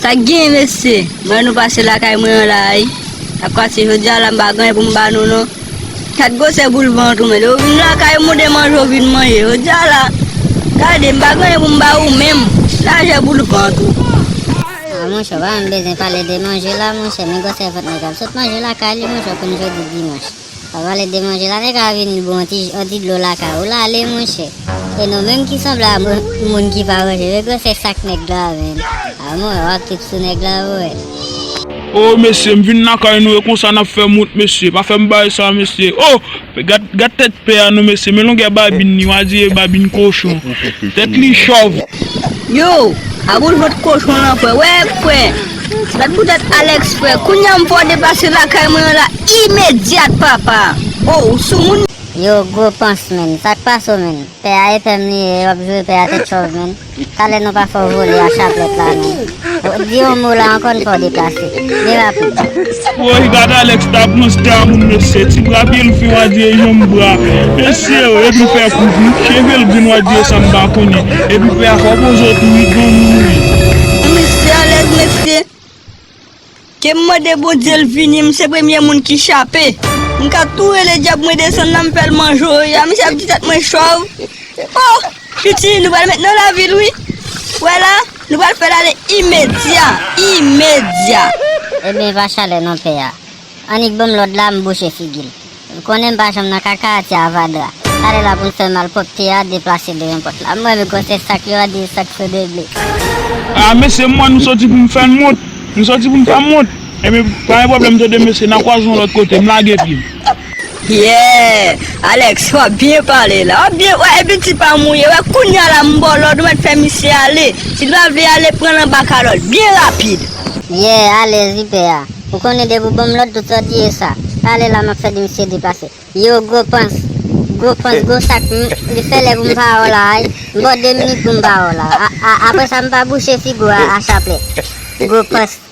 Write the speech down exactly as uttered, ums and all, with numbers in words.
Ak gen mesye, mwen nou pase lakay mwen an la, wi. Ak pati jodi a la, m pa gen pou m ba nou non. Gad gwosè boul vant ou, men lè ou vin lakay ou mande manje ou vin manje. Jodi a la, gade, m pa gen pou m ba ou menm. Lajè boul vant ou. Ah, monchè, ou pa menm bezwen pale de manje la, monchè, men gwosè vant nèg la. L sot manje lakay li, monchè, konn jodi dimanch. Pa pale de manje la, nèg la vini bon ti, yon ti dlo lakay ou la, ale, monchè. E nou menm ki sanble a moun, moun ki pa manje, men gwosè sak nèg la, men. Ah, monchè, w ap trip sou nèg la, monchè. Oh, mesye, m vin lakay nou, e konsa n ap fè m wont, mesye. Pa fè m bagay sa, mesye. Oh, gad, gad tèt pè a non, mesye. Men longè babin li, w a di e babin kochon. Tèt li chòv. Yo, a boul vant kochon lan, frè. Wè, frè. Gad poutèt Alex, frè. Kounye a m fè w deplase lakay mwen an la imedyat, papa. Oh, ou sou moun. Yo, gwo pans, menn. Sa k pase w, menn? Pè a e pè m li ye, w ap jwe pè a tèt chòv, menn. Talè nou pa fè w vole a chaplèt la, menn. Di yon mo la ankò, n fè w deplase. Byen rapid. Woy, gad Alex t ap ranse a moun, mesye. Ti bra pye l fen, w a di e janm bra. Mesye, epi l fè kout, wi. Cheve l grenn, w a di e sa m pa konnen. Epi pè a fò poze w tou, wi, granmoun, wi. Mesye Alex, mesye. Ke m mande Bondye l vini, m se premye moun ki chape. M ka tou rele dyab mwen desann la, m fè l manje w ya, misye ap di tèt mwen chòv. Oh, piti, nou pral met nan lavil, wi. Wè la, nou pral fè l ale imedya, imedya. Ebyen, pa chalè non, pè a. Annik ban m lòd la, m bouche figi l. Ou konnen m pa janm nan kaka a ti avadra. Talè la pou n fè malpwòpte a deplase devan pòt la. M wè men gwosè sak yo a di sak sou de ble. Ah, mesye, m wè nou soti pou m fè n wont. Nou soti pou m fè m wont. Ebyen, pa gen pwoblèm, tande mesye, n a kwaze yon lòt kote. M lage pye m. Yeah! Alex, w ap byen pale la. W ap byen, wè, epi ti pa mouye. Wè, kounye a la, m ba w lòd, ou mèt fè misye ale. Si l pa vle ale, pran l anba kalòt. Byen rapid. Yeah, alèz wi pè a. Ou konnen depi w ban m lòd, tout sa w di e sa. Talè la, m ap fè di misye deplase. Yo, gwo pans. Gwo pans, gwo sak. M, li fè lè pou m pa wè w la, ay. M ba w de minit pou m pa wè w la. A, a, apre sa, m pa bouche figi w a, a chaplèt. Gwo pans.